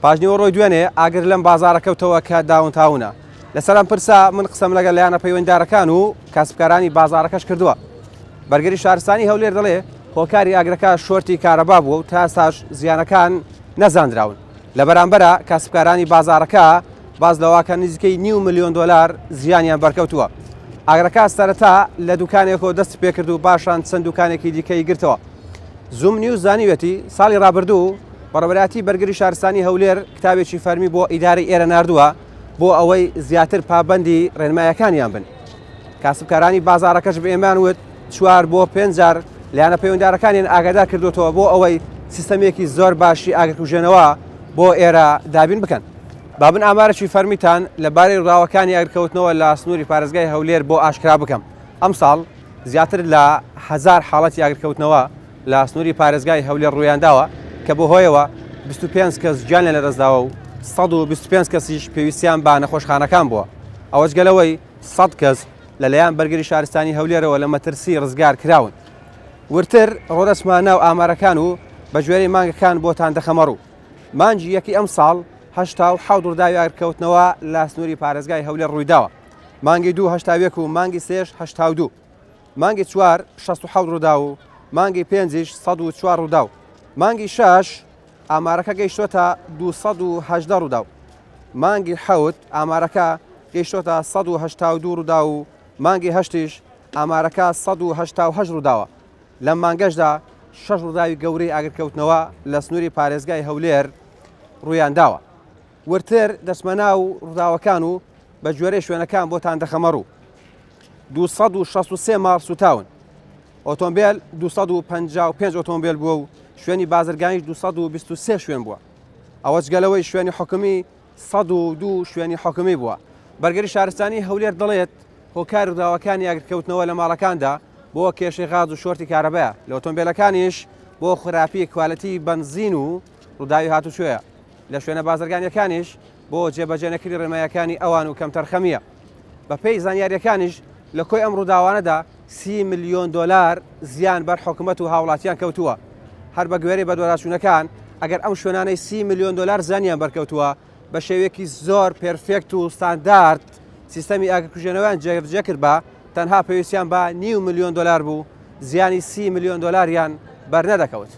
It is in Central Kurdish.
پاشنیوەڕۆی دوێنێ ئاگر لەم بازاڕە کەوتەوە کە داونتاونە. لەسەر ئەم پرسە من قسەم لەگەڵ لایەنە پەیوەندیدارەکان و کاسبکارانی بازاڕەکەش کردووە. بەرگری شارستانی هەولێر دەڵێ هۆکاری ئاگرەکە شۆرتی کارەبا بووە و تا ئێستاش زیانەکان نەزاندراون. لە بەرامبەرا کاسبکارانی بازاڕەکە باس لەوەکەن نزیکەی نیو ملیۆن دۆلار زیانیان بەرکەوتووە. ئاگرەکە سەرەتا لە دوکانێکەوە دەستی پێکرد و پاشان چەند دوکانێکی دیکەی گرتەوە. زووم نیوز زانیویەتی، ساڵی رابردوو بەڕێوەبەرایەتی بەرگری شارستانی هەولێر کتابێکی فەرمی بۆ ئیدارەی ئێرە ناردووە بۆ ئەوەی زیاتر پابەندی رێنمایەکانیان بن. کاسبکارانی بازاڕەکەش بە ئێمەیان وت، چوار بۆ پێنج جار لایەنە پەیوەندیدارەکانیان ئاگادار کردووەتەوە بۆ ئەوەی سیستەمێکی زۆر باشی ئاگرکوژێنەوە بۆ ئێرە دابین بکەن. با من ئامارێکی فەرمیتان لەبارەی رووداوەکانی ئاگرکەوتنەوە لە سنووری پارێزگای هەولێر بۆ ئاشکرا بکەم. ئەمساڵ زیاتر لە هەزار حاڵەتی ئاگرکەوتنەوە لە سنووری پارێزگای هەولێر ڕوویانداوە کە بەهۆیەوە 25 کەس گیانیان لەدەستداوە و 125 کەسیش پێویستیان بە نەخۆشخانەکان بووە. ئەوە جگە لەوەی 100 کەس لەلایەن بەرگری شارستانی هەولێرەوە لە مەترسی ڕزگار کراون. وردتر ڕۆدەچمە ناو ئامارەکان و بەگوێرەی مانگەکان بۆتان دەخەمەڕوو. مانگی یەکی ئەمساڵ 87 ڕووداوی ئاگرکەوتنەوە لە سنووری پارێزگای هەولێر ڕوویداوە. مانگی دوو 81 و مانگی سێش 82. مانگی چوار 67 ڕووداو و مانگی پێنجیش 104 ڕووداو. مانگی شەش ئامارەکە گەیشتۆتە 218 ڕووداو. مانگی حەوت ئامارەکە گەیشتۆتە 182 ڕووداو و مانگی هەشتیش ئامارەکە 188 ڕووداوە. لەم مانگەشدا شەش ڕووداوی گەورەی ئاگرکەوتنەوە لە سنووری پارێزگای هەولێر ڕوویانداوە. وردتر دەچمە ناو ڕووداوەکان و بە گوێرەی شوێنەکان بۆتان دەخەمە ڕوو. 263 ماڵ سوتاون. ئۆتۆمبێل 255 ئۆتۆمبێل بووە و شوێنی بازرگانیش 223 شوێن بووە. ئەوە جگە لەوەی شوێنی حکومی 102 شوێنی حکومی بووە. بەرگری شارستانی هەولێر دەڵێت هۆکاری ڕووداوەکانی ئاگرکەوتنەوە لە ماڵەکاندا بۆ کێشەی غاز و شۆرتی کارەبایە، لە ئۆتۆمبێلەکانیش بۆ خراپی کوالێتی بەنزین و ڕووداوی هاتوچۆیە. لە شوێنە بازرگانیەکانیش بۆ جێبەجێنەکردنی ڕێنماییەکانی ئەوان و کەمتەرخەمییە. بەپێی زانیارییەکانیش لە کۆی ئەم ڕووداوانەدا 30 ملیۆن دۆلار زیان بەر حکومەت و هاوڵاتیان کەوتووە. هەر بە گوێرەی بەدواداچوونەکان ئەگەر ئەم شوێنانەی 30 ملیۆن دۆلار زیانیان بەرکەوتووە بە شێوەیەکی زۆر perfect و ستاندارد سیستەمی ئاگرکوژێنەوەیان جێبەجێ کردبا تەنها پێویستیان بە نیو ملیۆن دۆلار بوو زیانی 30 ملیۆن دۆلاریان بەرنەدەکەوت.